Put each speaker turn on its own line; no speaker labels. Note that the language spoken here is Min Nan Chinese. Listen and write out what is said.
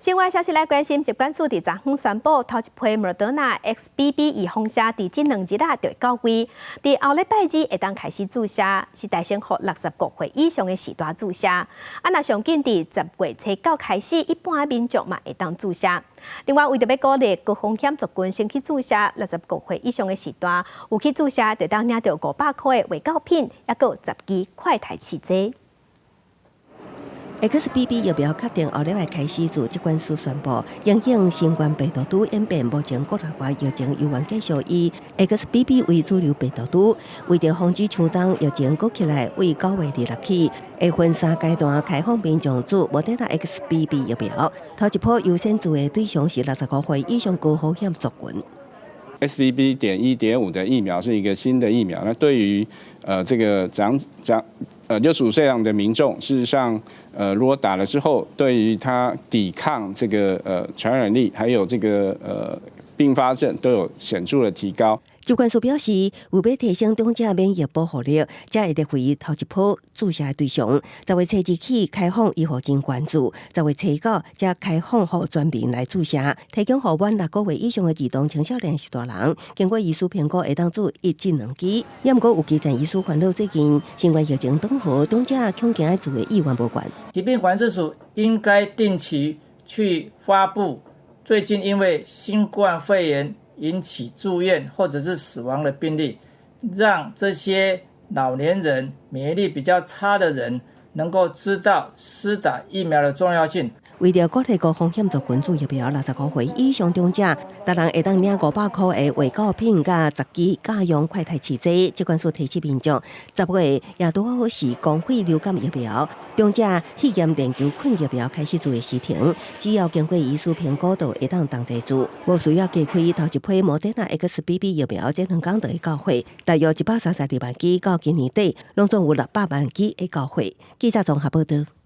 新聞消息來關心，疾管署佇昨昏宣布，頭一批莫德納 XBB 預防射佇這兩日仔就會到位，佇後禮拜二會當開始注射，是代先予65歲以上的序大注射。啊，若上緊佇10月初九開始，一般民眾嘛會當注射。另外，為著欲鼓勵高風險族群先去注射，65歲以上的序大有去注射，就當領著500箍的衛教品，抑閣有10支快篩試劑。
XBB 疫苗確定後禮拜開始自疾管署宣布，因應新冠病毒株演變，目前國內外疫情猶原繼續以 XBB 為主流病毒株，為著防止秋冬疫情閣起來，為9月26起，會分三階段開放民眾注莫德納 XBB 疫苗，頭一波優先注的對象是65歲以上高風險族群。
XBB.1.5的疫苗是一個新的疫苗，那對於這個長長65歲以上的民眾，事實上如果打了之後，對於他抵抗這個傳染力，還有這個併發症都有顯著的提高。
疾管署表示，為欲提升長者免疫保護力，才會列為頭一波注射的對象。10月初二起開放醫護人員注，10月初九才開放予全民來注射，提供予滿6個月以上的兒童、青少年序大人，經過醫師評估會當注一至兩劑。也毋過有基層醫師煩惱，最近新冠疫情當好，長者恐驚注的意願無懸。
疾病管制署應該定期去發布最近因為新冠肺炎引起住院或者是死亡的病例，讓這些老年人、免疫力比較差的人能夠知道施打疫苗的重要性。
為著鼓勵高風險族群注疫苗，65歲以上長者，逐人會當領500箍的衛教品，佮10支家用快篩試劑。疾管署提醒民眾，10月也拄好是公費流感疫苗、長者肺炎鏈球菌疫苗開始注的時程，只要經過醫師評估，就會當同齊注，無需要加開。頭一批莫德納 XBB 疫苗，這兩工就會到貨，大約132萬劑，到今年底攏總有600萬劑會到貨。記者綜合報導。